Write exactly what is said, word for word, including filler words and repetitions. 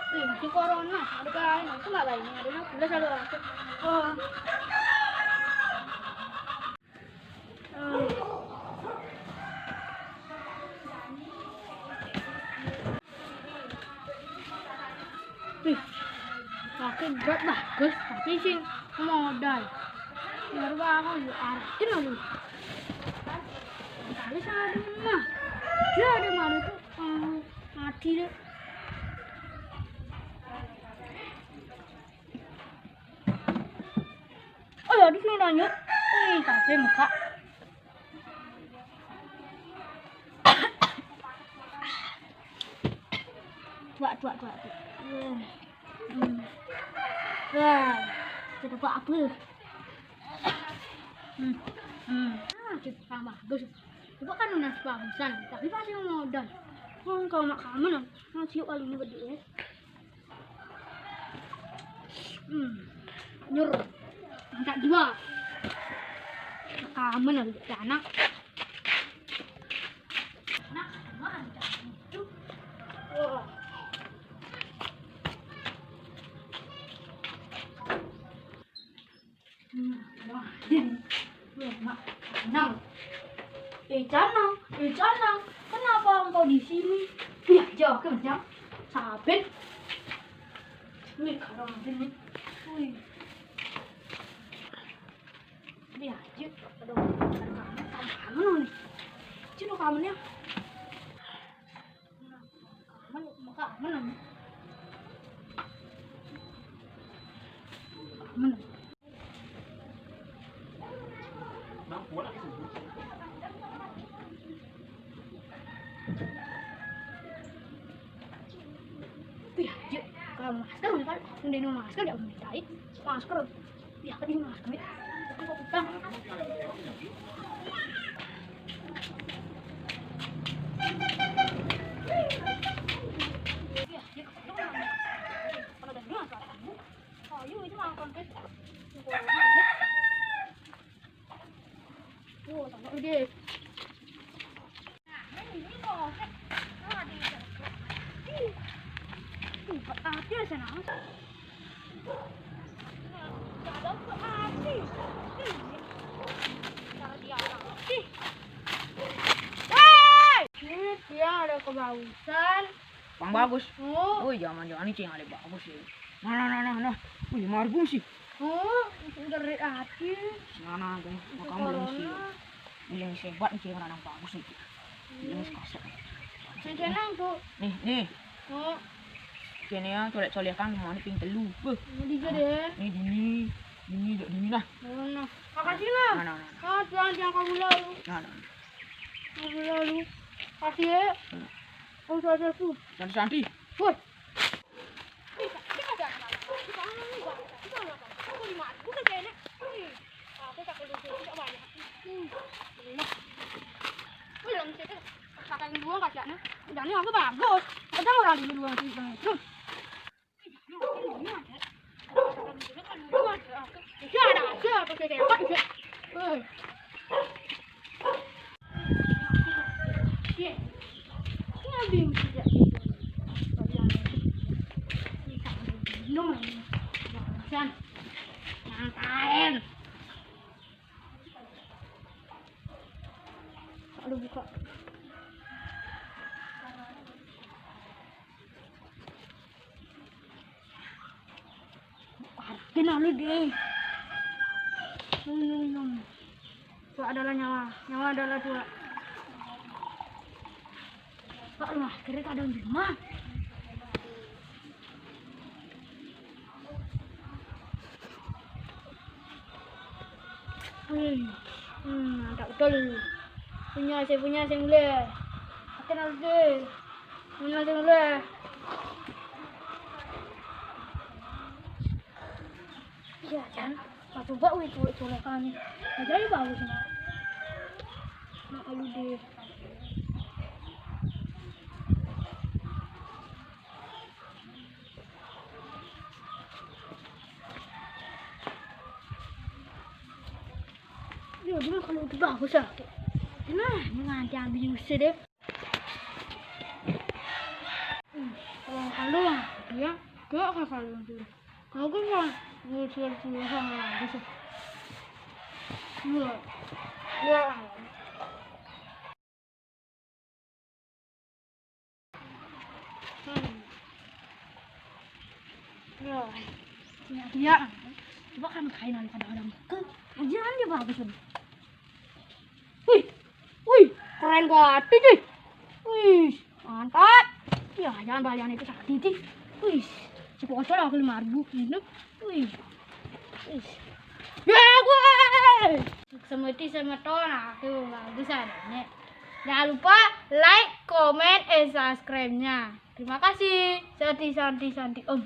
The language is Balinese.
Eh, masih corona, ada kain, aku nggak lainnya, ada nggak boleh selalu aku. Oh. Wih, pakai berat bagus, tapi sing modal. Baru aku yuk arahin lalu. Tapi saya ada mah. Dia ada malu tuh, eh, mati deh. Oh ya, di sini lanjut. Ih, tapi muka. Tuak, tuak, tuak, tuak. Hmm. Wah, sudah buat apa? Hmm. Hmm. Ah, kita tambah bagus. Coba kan udah bagusan, tapi pasti modal. Oh, kalau mak kamu nah, mau siap kali ini berdua. Hmm. Nyur. Angkat dua. Kamen lagi anak. Anak, anak, anak. Wah. Hmm, wah. Wah, Mak. Canang. Eh, Canang. Eh, Canang. Kenapa engkau di sini? Iya, jawab ke Canang. Sabit. Wih, kalau mungkin nih. Wih. Ini aja. Aduh, ada kamu, kamu, kamu nih. Cino kamu nih. Kamu, kamu, kamu nih. Kamu nih. Wih, anjir, kalau masker kan, udah ini masker ya, udah tai. Masker. Wih, apa ini masker ya? Aku kok utang. Wih, anjir, kalau udah ini masker, ayo, itu mah kontes. Wah, tambah gede. Nah, ini kok. Nah, di. Ih. Ih, buat apa ya sana? Nah, ada buat apa? Ih. Kalau dia orang. Ih. Hei! Ini dia ada kebausan. Bang bagus. Oh. Oh, jangan-jangan ini cing ada bagus ya. Nah, nah, nah, nah, nah. Wih, marbun sih. Oh, dari hati. Sana tuh, itu makam belum sih. Corona. Belum sebat nih, orang yang bagus nih. Belum kasar. Yang senang tuh. Nih, nih. Oh. Kene ya, colek-colek kan, mau nih ping telu. Beuh. Mau tiga deh. Nih, dini. Dini, dek dini nah. Oh, nah. Makasih, nah. Nah, nah, nah. Ah, jangan, jangan kabur lalu. Nah, nah. Kabur lalu. Kasih ya. Hmm. Oh, satu, satu. Santi, Santi. Woi. Pakai dua kacanya. Udah nih aku bagus. Kadang orang di luar di bang itu. Ada aja pakai tembak aja. Eh. Iya. Ini ada yang tidak. Minum ini. Jangan. Jangan kain. Aduh, buka. Harga lalu deh. Minum, minum. Itu adalah nyawa. Nyawa adalah dua. Pak, lu akhirnya kadang di rumah. Hmm, hmm, mantap betul. Punya, saya punya, saya mulai. Akan harus deh. Punya, saya mulai. Iya, Jan. Nah, coba wih, coba colekan. Aja ya bagus, Mak. Mak, kalau di. Ya, dulu kalau itu bagus ya. Nah, ini nanti ambil usir deh. Hmm, kalau, kalau Ya, gak kakak yang dulu. Aku kan mau jual dulu sama lagi sih. Iya. Iya. Hmm. Iya. Iya, iya. Coba kan kain kadang-kadang ke. Aja kan dia bagus, Bun. Wih, wih, keren banget, cuy. Wih, mantap. Ya, jangan bayangin itu sakti, cuy. Wih, si bocor aku lima ribu gitu. Wih. Wih. Ya, gue. Sama itu sama ton, aku bagus adanya. Jangan lupa like, comment, and subscribe-nya. Terima kasih. Santi, santi, santi, Om.